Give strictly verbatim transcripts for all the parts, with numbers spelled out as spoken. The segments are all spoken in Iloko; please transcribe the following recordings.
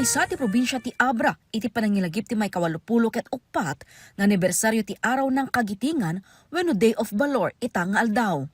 Sa ti probinsia ti Abra, iti panangilagip ti maikawalupulo ket uppat nga anibersaryo ti Araw ng Kagitingan wenno Day of Valor ita nga aldaw.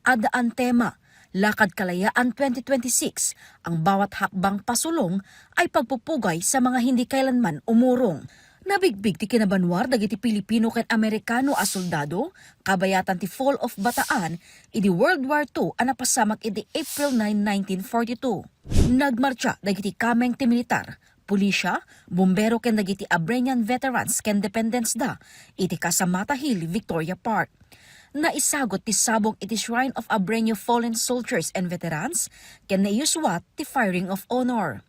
Adda a tema, Lakad Kalayaan twenty twenty-six, ang bawat hakbang pasulong ay pagpupugay sa mga hindi kailanman umurong. Nabigbig ti kinabanwar dagiti Pilipino ken Amerikano a soldado, kabayatan ti Fall of Bataan, idi World War two a napasamak idi April nine, nineteen forty-two. Nagmartsa dagiti kameng ti militar, pulisya, bumbero ken dagiti Abrenian veterans ken dependents da iti Casamata Hill, Victoria Park. Naisagut ti sabong iti Shrine of Abreño Fallen Soldiers and Veterans ken naiyuswat ti firing of honor.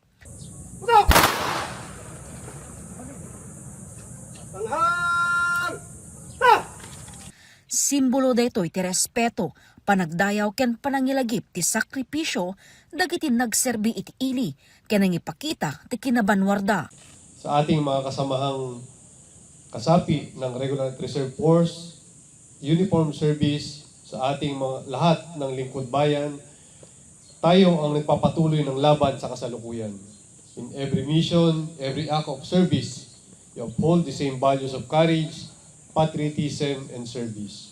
Simbolo daytoy ti respeto, panagdayaw ken panangilagip ti sakripisio dagiti nagserbi iti ili ken nangipakita ti kinabanwarda. Sa ating mga kasamahang kasapi ng Regular at Reserve Force, uniform service, sa ating mga lahat ng lingkod bayan, tayo ang nagpapatuloy ng laban sa kasalukuyan. In every mission, every act of service, you uphold the same values of courage, patriotism, and service.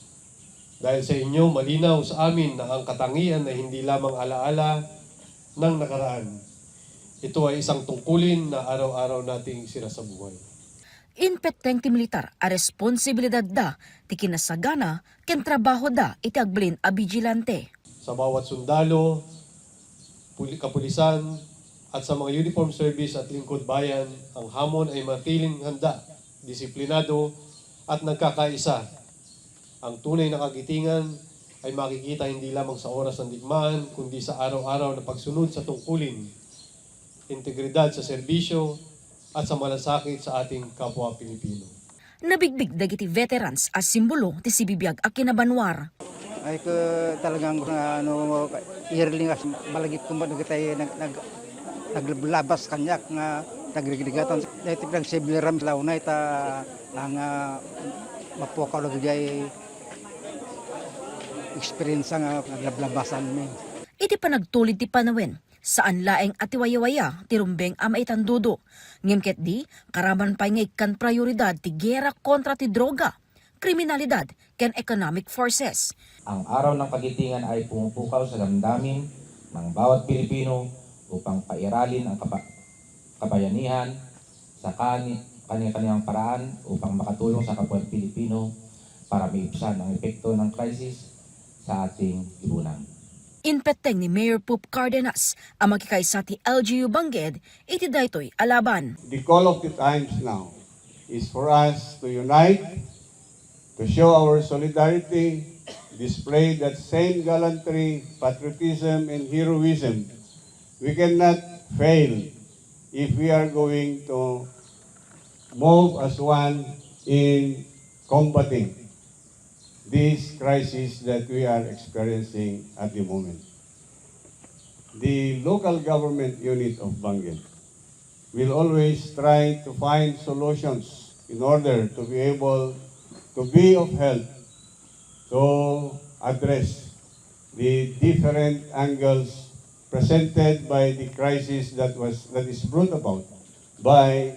Dahil sa inyo, malinaw sa amin na ang katangian ay hindi lamang alaala ng nakaraan. Ito ay isang tungkulin na araw-araw nating sinasabuhay. Impetteng ti militar a responsibilidadda ti kinasagana ken trabahoda iti agbalin a bigilante. Sa bawat sundalo, puli-, kapulisan, at sa mga uniform service at lingkod bayan, ang hamon ay manatiling handa, disiplinado, at nagkakaisa. Ang tunay na kagitingan ay makikita hindi lamang sa oras ng digmaan, kundi sa araw-araw na pagsunod sa tungkulin, integridad sa serbisyo, at sa malasakit sa ating kapwa Pilipino. Nabigbig dagiti veterans a simbolo ti sibibiag a kinabanwar. Ay, ka-, talagang, ano, yearly nga, balagip ko ba, nagitay, nag-, nag-, naglabas kaniak nga nagrigligatan. Dahil ti pinagsibiliram sa launay, ta, ang, ah, mapukaw lagi jay experience nga naglablabasan mi. Iti panagtulid ti panawen, saan laeng a ti wayawaya ti rumbeng a maitandudo, ngem ketdi, karaman pay nga ikkan prayoridad ti gera kontra ti droga, kriminalidad, ken economic forces. Ang Araw ng Kagitingan ay pumupukaw sa damdamin ng bawat Pilipino upang pairalin ang kapa-, kabayanihan sa kani-, kani-kaniyang paraan upang makatulong sa kapwa Pilipino para maibsan ang epekto ng krisis sa ating lipunan. Impetteng ni Mayor Pope Cardenas a makikaisa ti L G U Bangged iti daytoy a laban. The call of the times now is for us to unite, to show our solidarity, display that same gallantry, patriotism, and heroism. We cannot fail if we are going to move as one in combating this crisis that we are experiencing at the moment. The local government unit of Bangged will always try to find solutions in order to be able to be of help to address the different angles presented by the crisis that was, that is brought about by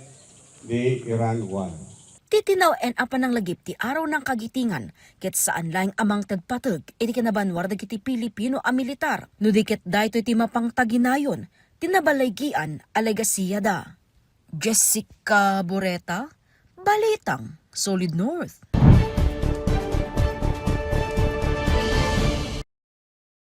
the Iran war. Titinaw-en a pananglagip ti Araw ng Kagitingan ket saan laeng a mangted pateg iti kinabanwar dagiti Pilipino a militar, no di ket daytoy ti mapangtaginayon ti nabalaygian a legasiyada. Jessica Boreta, Balitang Solid North.